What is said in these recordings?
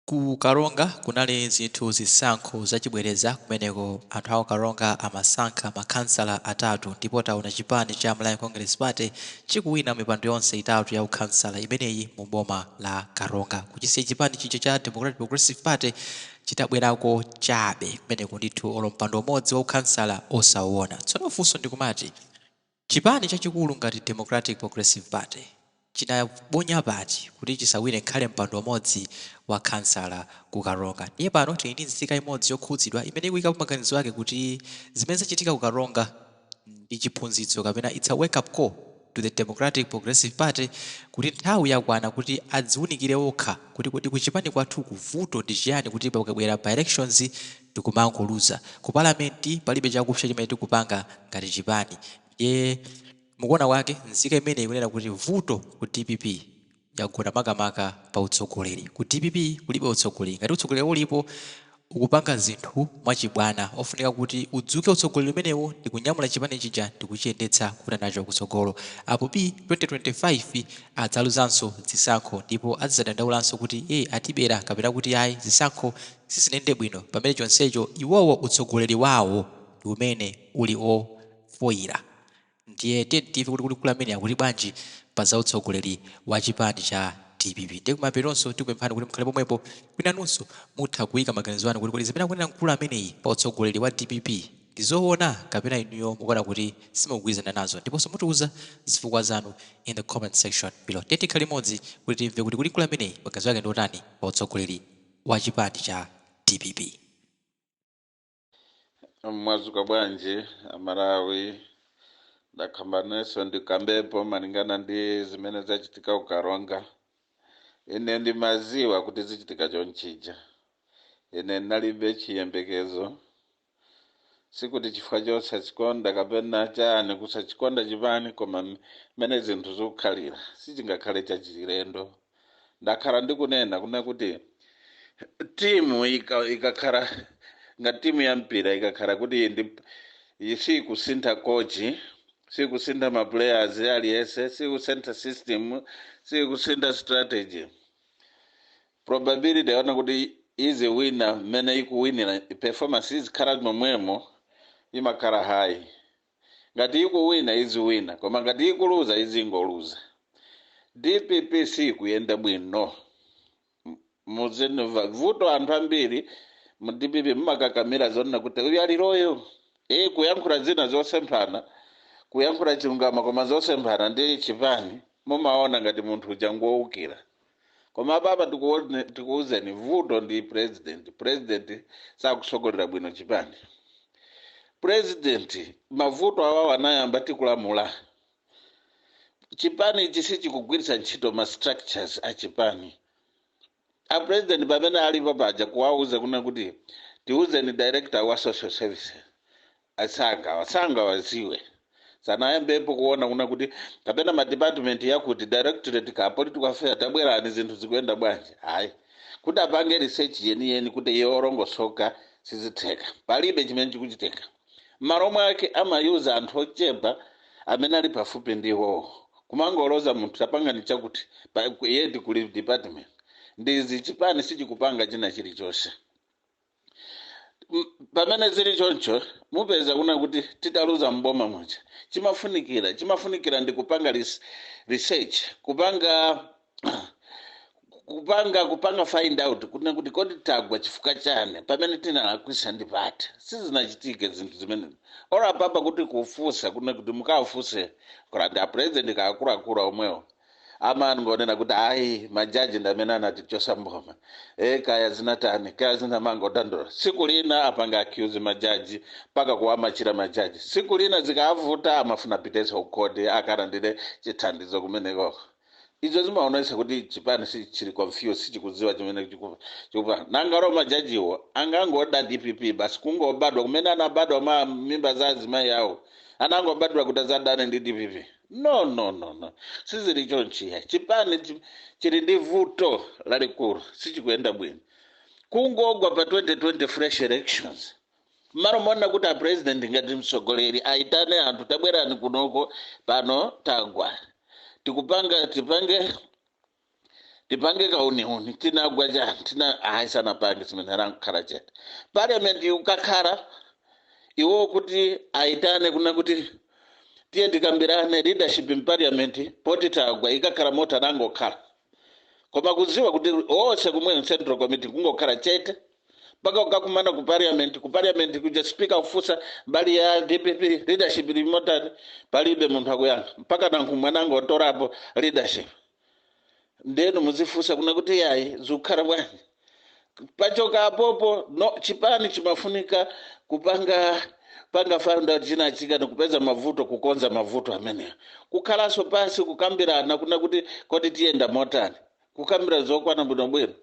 Ku Karonga kunali zinthu zisankho zachibwereza. Kumeneko anthu aku Karonga amasankha makhansala atatu, ndipo taona chipani cha Malawi Congress Party chikuwina mipando yonse itatu ya ukhansala imeneyi mu boma la Karonga, kuchisiya chipani chija cha Democratic Progressive Party chitabwerako chabe kumeneko ndithu, olo mpando umodzi wa ukhansala osauona. Tsono funso ndikumati, chipani chachikulu ngati Democratic Progressive Party chinabonya pati kuti chisawine khale mpando umodzi wa khansala ku Karonga? Ndiye pano tili ndi nzika imodzi yokhudzidwa imene ikuyikapo maganizo ake kuti zimene zachitika ku Karonga ndi chiphunzitso kapena it's a wake up call to the Democratic Progressive Party, kuti nthawi yakwana kuti adziwunikire okha kuti kuchipani kwathu kuvuto ndi chiyani, kuti pakabwera by elections tikumangoluza, ku palamenti palibe chakupsa chimene tikupanga ngati chipani. Ndiye mukuona kwake nzika imene ikunena kuti vuto ku DPP yagona makamaka pa utsogoleri. Ku DPP kulibe utsogoleri. Ngati utsogoleri ulipo, ukupanga zinthu mwachibwana. Ofunika kuti udzuke utsogoleri umenewo ndi kunyamula chipani chija ndi kuchiyendetsa kupita nacho kutsogolo. Apo p 2025 adzaluzanso zisankho ndipo azidzadandaulaso kuti e atibera kapena kuti ayi, zisankho sizinayende bwino, pamene chonsecho iwowo utsogoleri wawo ndi umene uli ofoyira. Ndiye tiye timve kuti kuli amene akuti bwanji pa za utsogoleri wa chipani cha DPP. Ndiye kumapetonso tikupemphani kuti mukhale pomwepo, kwinanunso mutha kuyika maganizo anu kuti kodi zimene akunena mkulu ameneyi pa utsogoleri wa DPP ndi zoona, kapena inuyo mukuona kuti simukugwirizana nazo, ndiponso mutiuza zifukwa zanu in the comment section below. Tiye tikhale limodzi kuti timve kuti kuli mkulu ameneyi maganizo ake ndi otani pa utsogoleri wa chipani cha DPP. Mwazuka bwanji Amalawi? Ndakhambanenso ndikambepo malingana ndi zimene zachitika ku Karonga. Ine ndimaziwa kuti zichitika chonchija. Ine ndinalibe chiyembekezo, sikuti chifukwa chosachikonda kapena chani, kusachikonda chipani, koma mmene zinthu zikukhalira sichingakhale chachilendo. Ndakhala ndikunena kuna kuti timu ikakhala nga timu ya mpira, ikakhala kuti ndi sikusintha coach, sikusintha ma players aliyense, sikusintha system, sikusintha strategy, probability yaona kuti iziwina mmene ikuwinira, performance izikhala momwemo, imakhala high. Ngati ikuwina, iziwina, koma ngati ikuluza, izingoluza. DPP sikuyenda bwino. Muzinva vuto, anthu ambiri mu DPP mumakakamira zonena kuti uyu aliroyo e kuyankhula zina zosemphana, kuyankhula chilungamo koma zosemphana ndi chipani, mumaona ngati munthu uja ngowukira. Koma apapa tikuwuzeni, vuto ndi president. President sakusogolera bwino chipani. President, mavuto awawo anayamba tikulamula. Chipani ichi sichikugwiritsa ntchito ma structures a chipani. A president pamene alipo paja, kuwauza kuna kuti tiuzeni director wa social services, asanga waziwe, sanayambepo kuona kuna kuti kapena ma department yakuti directorate ka political affairs, tabwerani, zinthu zikuyenda bwanji? Hayi, kuti apange research yeniyeni kuti yorongosoka, sizitheka. Palibe chimene chikuchitika. M'malo mwake amayuza anthu ochepa amene ali pafupi ndi iwowo, kumangoloza munthu, tapangani chakuti yeti kuli department ndizi. Chipani sichikupanga china chilichonse. Pamene zili choncho, mupeza kuna kuti titaluza mboma muja, chimafunikira ndi kupanga research, kupanga find out kuti kodi tagwa chifukwa chani, pamene tinalakwisa ndi pati. Sizinachitike zinthu zimene ora papa kuti kufunsa kuna kuti mukafunse kulanda a president kaakuluakulu omwewo, amangonena kuti ayi, majaji ndi amene anatichosa mboma, e kaya zinatani, kaya zinamangodandola. Siku lina apanga accuse majaji mpaka kuwamachira majaji. Siku lina zikavuta, amafuna apitenso kukhoti akalandire chithandizo kumenekoko. Izo zimaonesa kuti chipani si chili confused, sichikudziwa chimene chikupanga. Nangalo majajiwo angangoda DPP basi, kungobadwa kumene anabadwa mwa mimba za azimayi awo, anangobadwa kuti azadane ndi DPP? No, no, no, no, sizili chonchiya. Chipani chili ndi vuto lalikulu, sichikuyenda bwino. Kungogwa pa 2020 fresh elections, mmalo moona kuti a president ngati mtsogoleri aitane anthu, tabwerani kunoko, pano tagwa, tikupanga tipange Tipange kauniuni, tinagwa chani, tina ayi, sanapange zimene, anakhala chete. Parliament ukakhala iwo kuti aitane kuna kuti tiye tikambirane leadership in parliament poti tagwa, ikakhala mota nangokhala, koma kuziwa kuti onse kumwe central committee kungokhala chete mpaka ukakumana ku parliament. Ku parliament kuja speaker kufunsa mbali ya DPP leadership limotani, palibe munthu akuyankha mpaka Nankhumwa nangotorapo leadership. Ndenu muzifunsa kuna kuti yayi, zikukhala bwanji? Pachoka apopo no chipani chimafunika kupanga panga find out chinachika nikupeza mavuto, kukonza mavuto amenewa, kukhalanso pasi kukambirana kuna kuti kodi tiyenda motani, kukambira zokwana bwinobwino.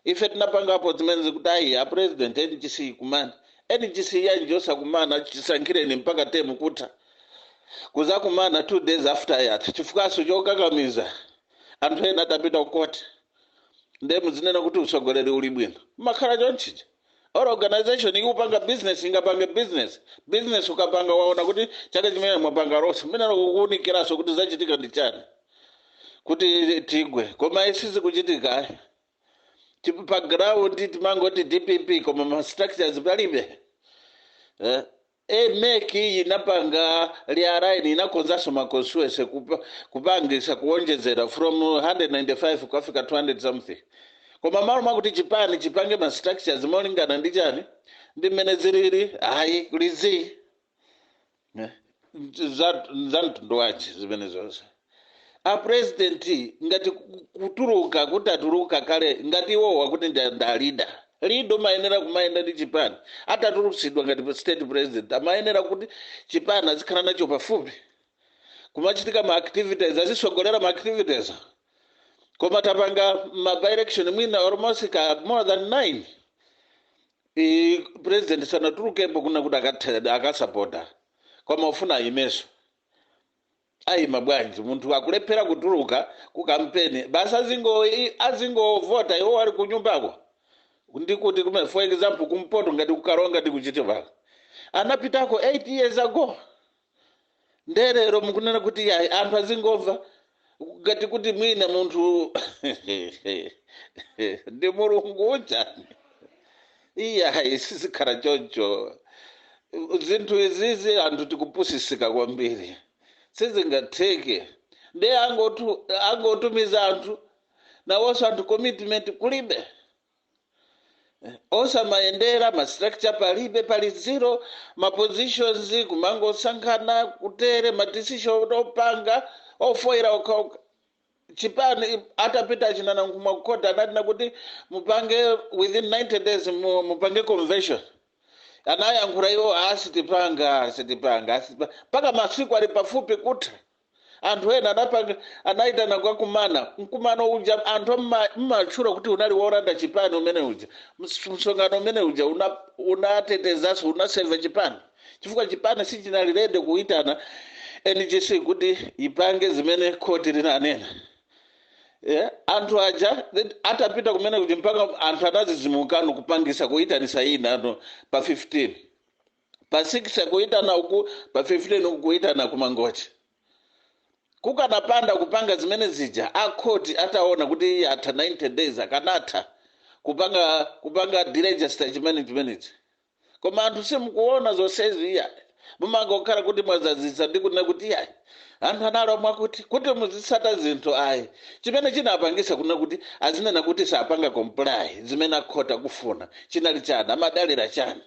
Ife tinapangapo zimene zikuti ayi, a president NGC kumana, NGC yanji osakumana chisankhireni mpaka term kutha, kuzakumana 2 days after yatha, chifukwaso chokakamiza anthu ena atapita kukoti. Nde muzinena kuti utsogoleri uli bwino, makhala chonchicha? Or organization ikupanga business, ingapange business, business ukapanga waona kuti chaka chimene mwapanga loss, mmene kukuwunikiranso kuti zachitika ndi chani kuti tigwe. Koma isizi kuchitika pa ground timangoti DPP, koma ma structures palibe. MEC iyi inapanga realign, inakonzanso ma constituency, kupangisa kuwonjezera from 195 kukafika 200 something. Koma malo mwakuti chipani chipange ma structures molingana ndi chani, ndi mmene zilili, ayi, kulizi. Za mtundu wanji zimene zonse? A president ngati kutuluka kuti atuluka kale, ngati iwowa kuti nda leader, leader umayenera kumayenda ndi chipani. Atatulutsidwa ngati state president, amayenera kuti chipani azikhala nacho pafupi, kumachitika ma activities, azisogolera ma activities. Koma tapanga ma by-election mwina almost ka more than nine, I president sanatulukepo kuna kuti akasapota, koma ufuna ayimeso, ayima bwanji munthu akulephera kutuluka ku kampeni? Basi, azingovota iwo ali kunyumbako. Ndikuti for example kumpoto ngati kuKaronga ndi kuchitipaka anapitako 8 years ago. Nderero mukunena kuti yayi, anthu azingomva ngati kuti mwina munthu ndi mulungu uchani. Iyayi, sizikhala choncho zinthu izizi. Anthu tikupusisika kwambiri, sizingatheke. Nde angotumiza anthu nawonso, anthu commitment kulibe, osamayendera ma structure palibe, pali zero, ma positions kumangosankhana kutere, ma decision opanga ofoera okhaokha. Chipani atapita achinana nkhumwa kukota, anatina kuti mupange within 90 days, mupange convention. Anayankhula iwo, asitipanga, asitipanga, asitipanga, mpaka masiku ali pafupi kutha. Anthu ena anapanga, anaitana kwakumana mkumano uja, anthu mmatchula kuti unali woranda chipani umene uja. Msonkhano umene uja unatetezanso, unaseva chipani, chifukwa chipani sichinali ready kuitana NGC kuti ipange zimene khoti linanena. Yeah, anthu aja then atapita kumene kuti mpaka anthu anazizimukano kupangisa kuitanisa ina ano pa 15, pa 6 kuitana uku, pa 15 uku kuitana kuMangochi. Kukanapanda kupanga zimene zija, akhoti ataona kuti atha 90 days, akanatha kupanga deregister chimene chimenechi. Koma anthu simukuona zonsezi iya, mumangokhala kuti mwazazisa ndi kunena kuti iyayi, anthu analomwa kuti muzitsata zinthu ayi. Chimene chinapangisa kunena kuti azinena kuti sapanga comply zimene akhota kufuna chinali chani? Amadalira chani?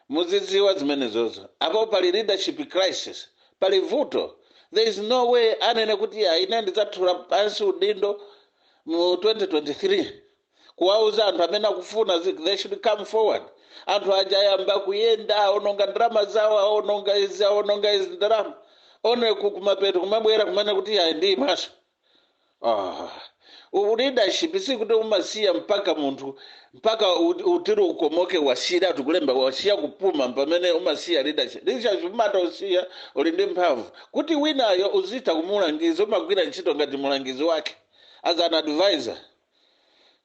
Muzidziwa zimenezozo. Apo pali leadership crisis, pali vuto. There is no way anene kuti ya, ine ndidzathula pansi udindo mu 2023, kuwauza anthu amene akufuna they should come forward. Anthu aja ayamba kuyenda, aononga ndalama zawo, aononga izi, aononga izi, ndalama one kumapeto kumabwera kumene kuti ya, ndiyimaso. Ah, leadership sikuti umasiya mpaka munthu mpaka utiri ukomoke, wasiya tikulemba, wasiya kupuma pamene umasiya leadership. Leadership umata usiya uli ndi mphamvu kuti winayo uzitha kumulangiza, umagwira ntchito ngati mulangizi wake as an advisor.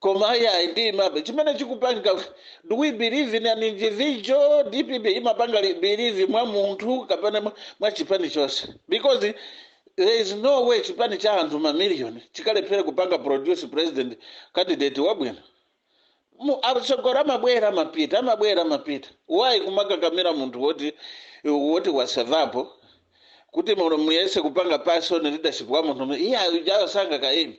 Koma ayayi, ndiyimabe, chimene chikupanga, do we believe in an individual? DPP imapanga believe mwa munthu kapena mwa chipani chonse? Because There is no way chipani cha anthu mamiliyoni chikalephera kupanga produce president candidate wabwino. Atsogolo amabwera, amapita, amabwera, amapita. Why kumakakamira munthu woti wasevapo kuti muyese kupanga pass on leadership kwa munthu iye ayo sanga kaimi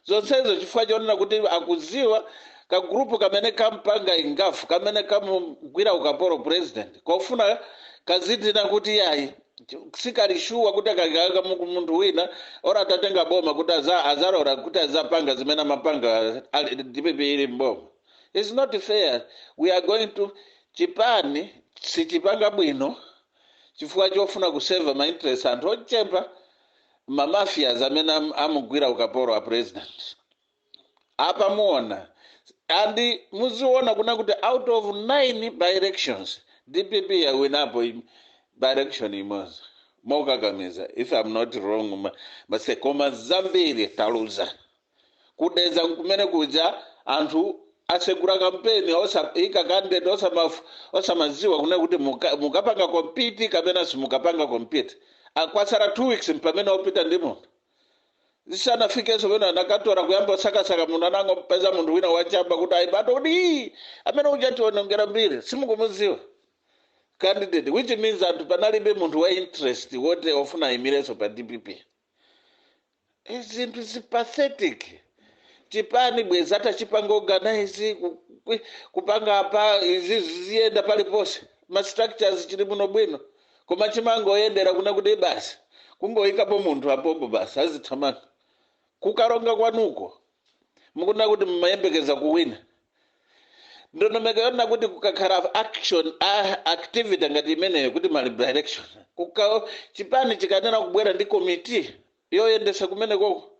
zonsezo, chifukwa chonena kuti akuziwa ka group kamene kampanga ingafu, kamene kamugwira ukapolo president, kofuna kazitina kuti yayi, sikali sure kuti akakaka munthu wina ora atatenga boma kuti azalora kuti azapanga zimene amapanga DPP ili mboma. It's not fair. We are going to chipani sichipanga bwino chifukwa chofuna kuseva ma interest anthu ochepa, ma mafias amene amugwira ukapolo wa president. Apa muona and muziona kuna kuti out of nine by elections, DPP yawinapo by election imodzi mokakamiza, if I'm not wrong. Mase koma zambiri taluza kudeza kumene kuja anthu asegura kampeni ika candidate osamaziwa kuna kuti mukapanga compete kapena simukapanga compete. Kwasara 2 weeks pamene opita ndi munthu zisanafikenso pene anakatora kuyamba osakasaka munthu, anangopeza munthu wina wachamba kuti ayibato kuti ii amene uchationongera mbiri, simukumuziwa candidate, which means anthu panalibe munthu wa interest wote ofuna ayimirenso pa DPP. Zinthu zi pathetic. Chipani bweza atachipanga organize kupanga apa izi ziyenda paliponse, ma structures chili muno bwino, koma chimangoyendera kuna kuti basi kungoyikapo munthu apopo, basi azithamanga. Kukaronga kwanuko mukuna kuti mmayembekeza kuwina. Ndondomeko yona kuti kukakhala action, activity ngati imeneyo kuti mali direction kuka chipani chikanena kubwera ndi komiti yoyendesa kumene koko,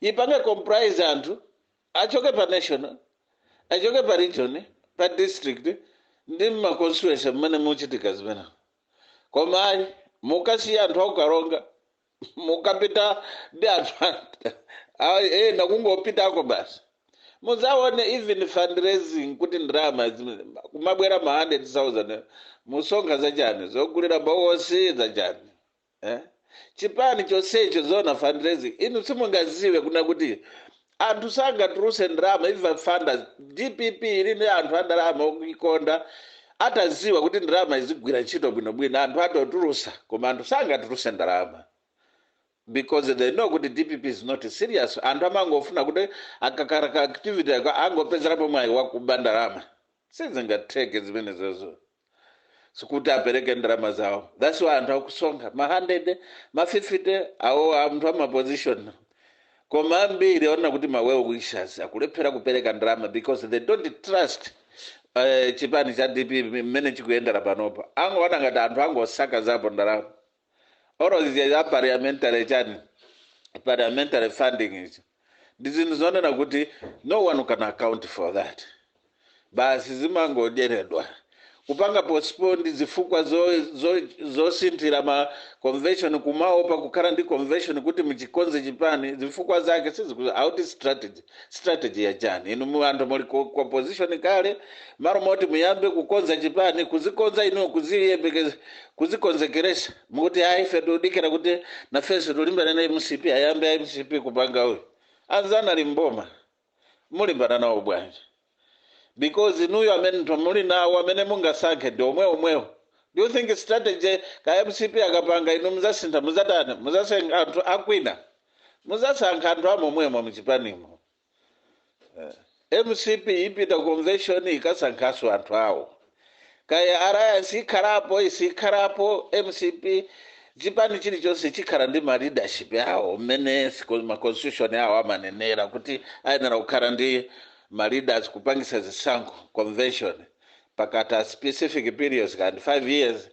ipange comprise anthu achoke pa national, achoke pa region, pa district ndi ma constituency mmene muchitika zimene. Koma ayi, mukasiya anthu akukaronga, mukapita ndi anthu ena kungopitako basi. Muzaone even fundraising kuti ndalama kumabwera ma 100,000, musonga zachani, zogulira bokosi zachani, eh? Chipani chonsecho zona fundraising, inu simungaziwe kuna kuti anthu sangatuluse ndalama. Even funders, DPP ili ndi anthu a ndalama okuikonda, ataziwa kuti ndalama izigwira ntchito bwinobwino, anthu atotulusa. Koma anthu sangatuluse ndalama because they know kuti DPP is not serious. Anthu amangofuna kuti akakhala ka activity ako angopezerapo mwayi wakuba ndalama. Sizingatheke zimenezozo, sikuti apereke ndalama zawo. That's why anthu akusonga ma 100, ma 50 awo, anthu ama position. Koma ambiri aona kuti ma well wishers akulephera kupereka ndalama because they don't trust chipani cha DPP mmene chikuyendera panopa. Angoona ngati anthu angosakazapo ndalama oro za parliamentary chani, parliamentary funding ichi ndi zinthu zonena kuti no one can account for that. Basi zimangodyeredwa kupanga postpone zifukwa zosinthira ma convention, kumaopa kukhala ndi convention kuti muchikonze chipani. Zifukwa zake siziku auti strategy. Strategy ya chani? Inu mu anthu muli ku opposition kale, maro moti muyambe kukonza chipani, kuzikonza inu, kuziyembekeza, kuzikonzekeresa, mukuti ayi, ife tikudikira kuti nafenso tulimbane na MCP, ayambe MCP kupanga uyu. Anzana ali mboma, mulimbana nawo bwanji? Because inuyo amene muli nawo, amene mungasankhe ndi omwe omwewo. Do you think strategy ka MCP akapanga inu muzasintha, muzatani, muzasankha anthu akwina? Muzasankha anthu amomwemo muchipanimo. MCP ipita convention ikasankhaso anthu awo. Kaya alliance ikhalapo, isikhalapo, MCP, chipani chilichonse chikhala ndi ma leadership awo mmene ma constitution awo amanenera kuti ayenera kukhala ndi ma leaders, kupangisa zisankho, convention pakati a specific periods kandi 5 years.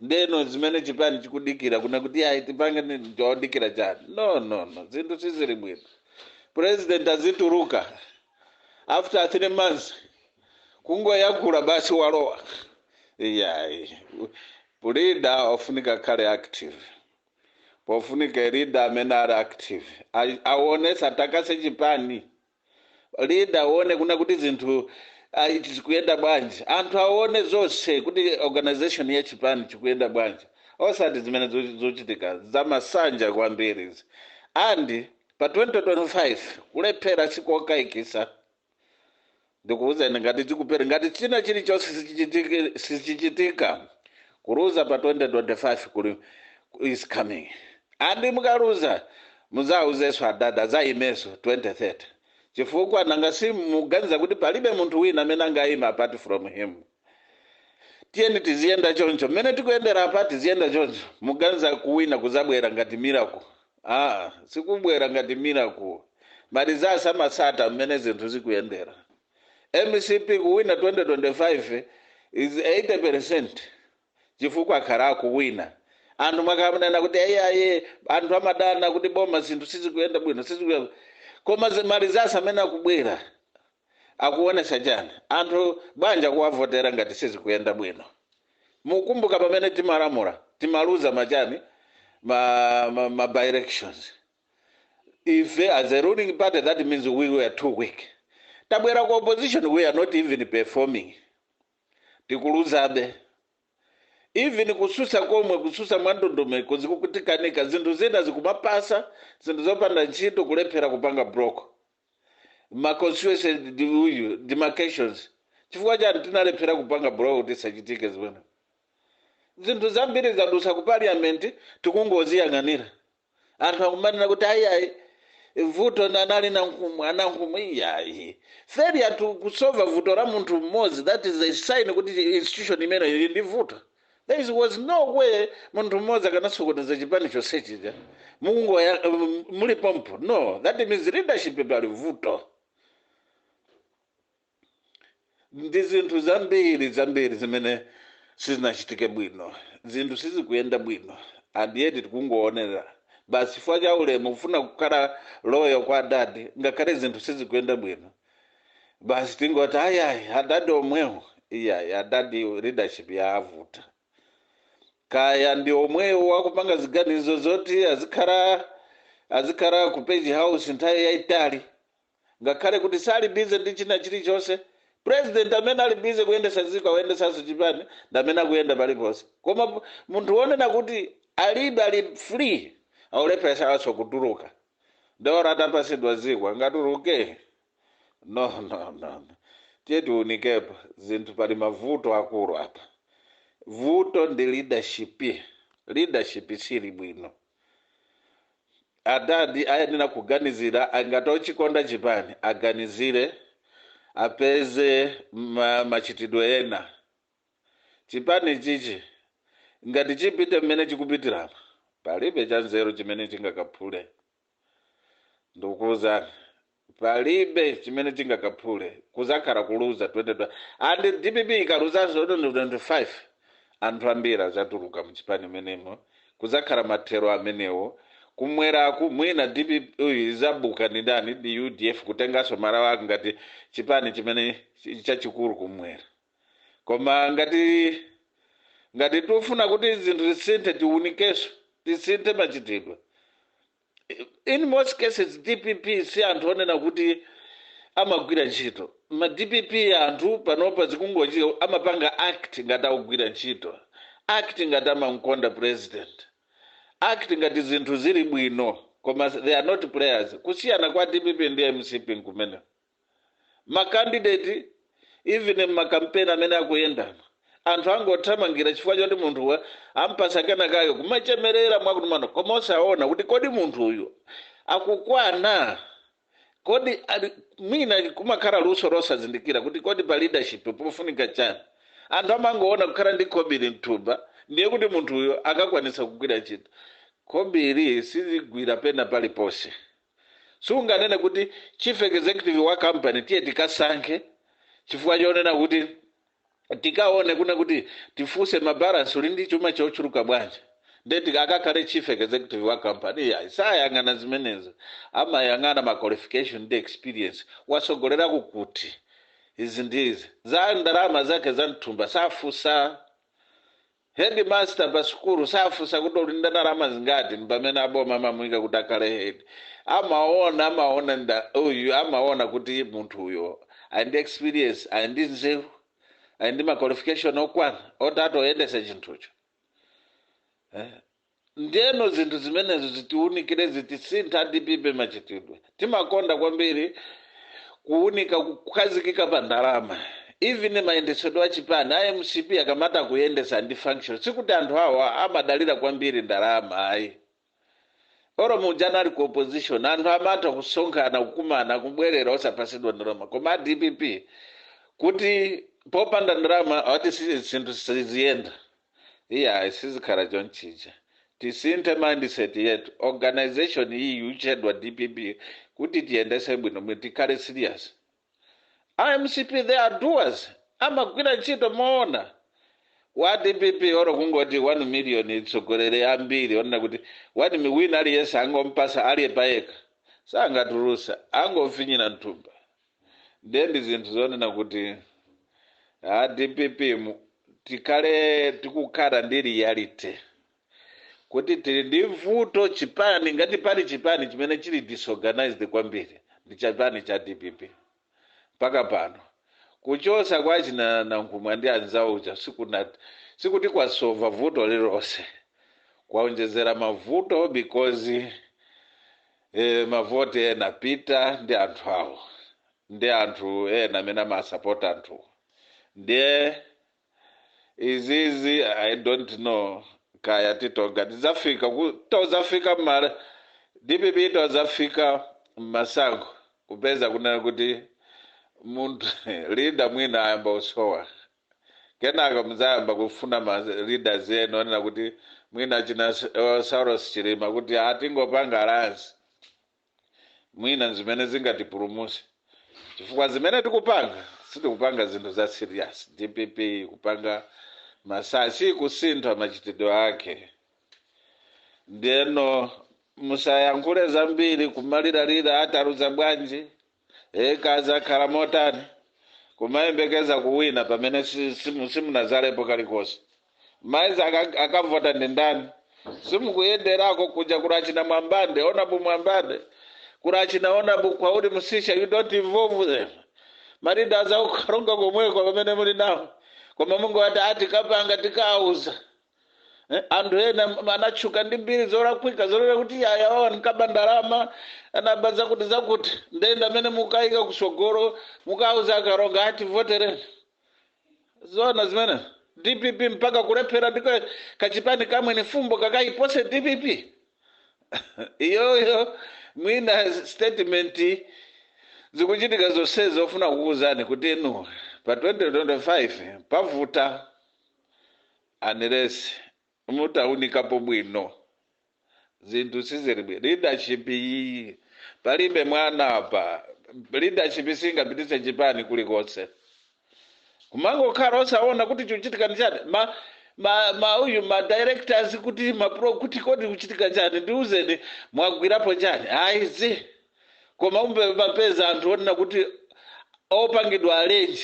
Ndeno zimene chipani chikudikira kuna kuti ayi, tipange chodikira chani? No, no, no, zinthu sizili bwino. President azituluka after 3 months kungoyankhula basi walowa. Iyayi, leader ofunika khale active. Pofunika leader amene ali active, aonesa atakase chipani. Leader aone kuna kuti zinthu zikuyenda bwanji, anthu aone zonse kuti organization ya chipani chikuyenda bwanji. Osati zimene zochitika zamasanja kwambiri izi. And pa 2025 kulephera sikokayikisa. Ndikuwuzani, ngati chikupera, ngati china chilichonse sichichitika, kuruza pa 2025 kuli is coming. And mukaruza, muzauzenso adada azayimenso 2030, chifukwa nanga si muganiza kuti palibe munthu wina amene angayima apart from him? Tiyeni tiziyenda choncho mmene tikuyendera apa, tiziyenda choncho. Muganiza kuwina kuzabwera ngati miracle? Ah, sikubwera ngati miracle. Ma results amasata mmene zinthu zikuyendera. MCP kuwina 2025 is 80%, chifukwa akhala akuwina. Anthu mwakamanena kuti ayiaye, anthu amadana kuti boma zinthu sizikuyenda bwino, sizikuyenda, koma ma results amene akubwera akuonesa chani? Anthu bwanja kuwavotera ngati sizikuyenda bwino? Mukumbuka pamene timalamula timaluza machani, ma by elections ife as a ruling party. That means we were too weak. Tabwera ku opposition, we are not even performing, tikuluzabe. Even kususa komwe, kususa mwandondomeko zikukutikanika. Zinthu zina zikumapasa zinthu zopanda ntchito, kulephera kupanga block ma constituency uyu demarcations. Chifukwa chani tinalephera kupanga block kuti isachitike zimene? Zinthu zambiri zadusa ku parliament, tikungoziyang'anira. Anthu akumanena kuti ayiayi, vuto anali Nankhumwe, aNankhumwe. Iyayi, failure to kusolva vuto la munthu mmodzi, that is a sign kuti institution imene ili ndi vuto. There was no way munthu mmodzi akanasokoneza chipani chonse chija mukungoya muli pompo. No, that means leadership pali vuto. Ndi zinthu zambiri zambiri zimene sizinachitike bwino, zinthu sizikuyenda bwino, and yet tikungoonera basi chifukwa cha ulemu, kufuna kukhala loyal kwa adadi ngakhale zinthu sizikuyenda bwino. Basi tingoti ayayi, adadi omwewo. Iyayi, adadi leadership yaavuta. Kaya ndi omwewo wakupanga ziganizo zoti azikhala ku Page House nthawi yayitali, ngakhale kuti sali busy ndi china chilichonse. President amene ali busy kuyendesa dziko, akuyendesanso chipani, ndi amene akuyenda paliponse, koma munthu wonena kuti alibe, ali free, aulepheresanso kutuluka. Ndewora atapasidwa dziko angatuluke? No, no, no, no. Tiye tiunikepo zinthu. Pali mavuto akulu apa. Vuto ndi leadership. Leadership sili bwino. Adadi ayenera kuganizira, angati ochikonda chipani, aganizire apeze machitidwe ena. Chipani chichi ngati chipite mmene chikupitirapa, palibe cha nzeru chimene chingakaphule. Ndikukuwuzani, palibe chimene chingakaphule. Kuzakhala kuluza 20, and DPP ikaluzanso 2025, anthu ambiri azatuluka muchipani menemo. Kuzakhala mathero amenewo. Kumweraku mwina DPP uyu izabuka ndi ndani, ndi UDF, kutenganso malo ake ngati chipani chimene chachikulu kumwera. Koma ngati tifuna kuti zinthu zisinthe, tiwunikenso, tisinthe machitidwe. In most cases DPP si anthu onena kuti amagwira ntchito. Ma DPP anthu panopa zikungochita, amapanga act ngati akugwira ntchito, act ngati amamkonda president, act ngati zinthu zili bwino, koma they are not players. Kusiyana kwa DPP ndi MCP nkumene ma candidate, even makampeni amene akuyenda, anthu angothamangira chifukwa choti munthu ampasa kenakake, kumachemerera mwakuti mano, koma osaona kuti kodi munthu uyu akukwana? Kodi mwina kumakhala luso losazindikira kuti kodi pa leadership pofunika chani? Anthu amangoona kukhala ndi khobiri mthumba, ndiye kuti munthu uyu akakwanisa kugwira ntchito. Khobiri sizigwira pena paliponse. Sunganene kuti chief executive wa company tiye tikasankhe chifukwa chonena kuti tikaone kuna kuti tifunse ma balance, uli ndi chuma chochuluka bwanji, ndeti akakhale chief executive wa company. Ya sayang'ana zimenezo, amayang'ana ma qualification ndi experience, wasogolera kuti izi ndizi za ndalama zake za mthumba safusa. Headmaster pa sukulu safusa kuti uli ndi ndalama zingati pamene aboma amamuyika kuti akhale head. Amaona nda uyu, amaona kuti munthu uyo ali ndi experience, ali ndi nzeru, ali ndi ma qualification okwana oti atoyendesa chinthucho. Ndiyeno zinthu zimenezo zitiunikire, zitisintha DPP machitidwe. Timakonda kwambiri kuunika kukhazikika pa ndalama. Even mayendesedwe a chipani, a MCP akamata kuyendesa ndi function, sikuti anthu awa amadalira kwambiri ndalama, ayi. Oro muja anali ku opposition, anthu amata kusonkhana, kukumana, kubwerera osapasidwa ndalama. Koma a DPP kuti popanda ndalama awati zinthu siziyenda. Iya, sizikhala chonchija. Tisinthe mindset yetu. Organization iyi yuchedwa DPP, kuti tiyendese bwino bwino, tikhale serious. IMCP, they are doers, amagwira ntchito moona. Wa DPP oro kungoti 1 million itsogolere ambiri, onena kuti 1 wina aliyense angompasa aliye payekha, sangatulusa, angofinyira mthumba. Ndiye ndi zinthu zonena kuti a DPP tikhale tikukhala ndi reality kuti tili ndi vuto chipani. Ngati pali chipani chimene chili disorganized kwambiri, ndi chipani cha DPP mpaka pano. Kuchosa kwa china Nankhumwa ndi anzauja sikuti kwasova vuto lililonse, kwaonjezera mavuto, because mavoti ena pita ndi anthu awo, ndi anthu ena amene amasapota anthu. Ndiye izizi, I don't know kaya titonga tizafika tozafika mmala DPP, tozafika mmasankho kupeza kunena kuti munthu leader mwina ayamba usowa, kenaka muzayamba kufuna ma leaders enu, onena kuti mwina china Saulos Chilima, kuti atingopanga alliance mwina zimene zingatipulumuse, chifukwa zimene tikupanga, sitikupanga zinthu za serious. DPP kupanga masasi, kusintha machitidwe ake. Ndeno musayankhule zambiri kumaliralira ataluza bwanji, ekazakhala motani, kumayembekeza kuwina pamene simunazalepo kalikonse. Maizi akavota ndi ndani? Simukuyenderako kuja kulachina Mwambande, Honorable Mwambande, kulachina Honorable Kwauli Msisha. You don't involve them. Ma leaders akukaronga komweko pamene muli nawo, koma Mungu ati ati kapanga tikauza. Anthu ena anatchuka ndi mbiri zolakwika, zolera kuti yaya wawa nkaba ndalama, anaba zakuti zakuti. Ndenda amene mukayika kusogolo, mukauza akaronga ati votereni. Zona zimene DPP mpaka kulephera ndiko kachipani kamwe ni fumbo kakayipose DPP iyoyo. Mwina statement zikuchitika zonse ofuna kukuwuzani kuti inu pa 2025 pavuta, unless mutaunikapo bwino. Zinthu sizili bwino. Leadership iyi, palibe mwana apa. Leadership singapititse chipani kulikonse. Kumangokhala osaona kuti chikuchitika ndi chani, ma uyu ma directors, kuti ma pro, kuti kodi kuchitika chani, ndiuzeni mwagwirapo chani, ayizi. Koma umbe mapeza anthu onena kuti opangidwa arrange,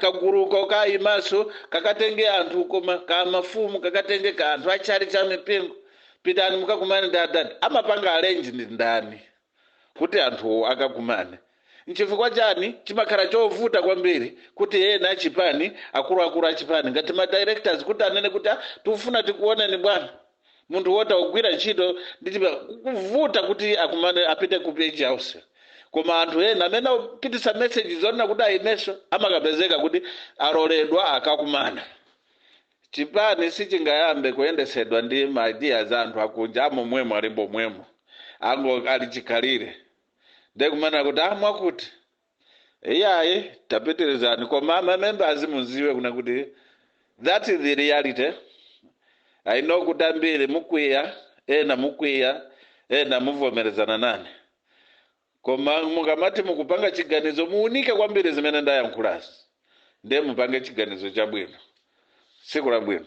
kaguluko kayimaso kakatenge anthu, koma ka mafumu kakatenge ka anthu achali cha mipingo, pitani mukakumane ndi adani. Amapanga arrange ndi ndani kuti anthu akakumane? Nchifukwa chani chimakhala chovuta kwambiri kuti ena achipani, akuluakulu achipani ngati ma directors, kuti anene kuti, "Ah, tikufuna tikuoneni bwana"? Munthu wota kugwira ntchito ndi kuvuta kuti akumane, apite ku Page House. Koma anthu ena amene akupitisa message zonena kuti ayimeso, amakapezeka kuti aloledwa akakumana. Chipani sichingayambe kuyendesedwa ndi ma ideas a anthu akunja, amomwemo alimbo mwemo ango ali chikhalire, ndekumana kuti amwakuti iyayi, tapitirizani. Koma ma members muziwe kuna kuti that is the reality. I know kuti ambiri mukwiya, ena mukwiya, ena muvomerezana nane. Koma mukamati mukupanga chiganizo, muunike kwambiri zimene ndayankhulazi, ndiye mupange chiganizo chabwino. Tsiku labwino.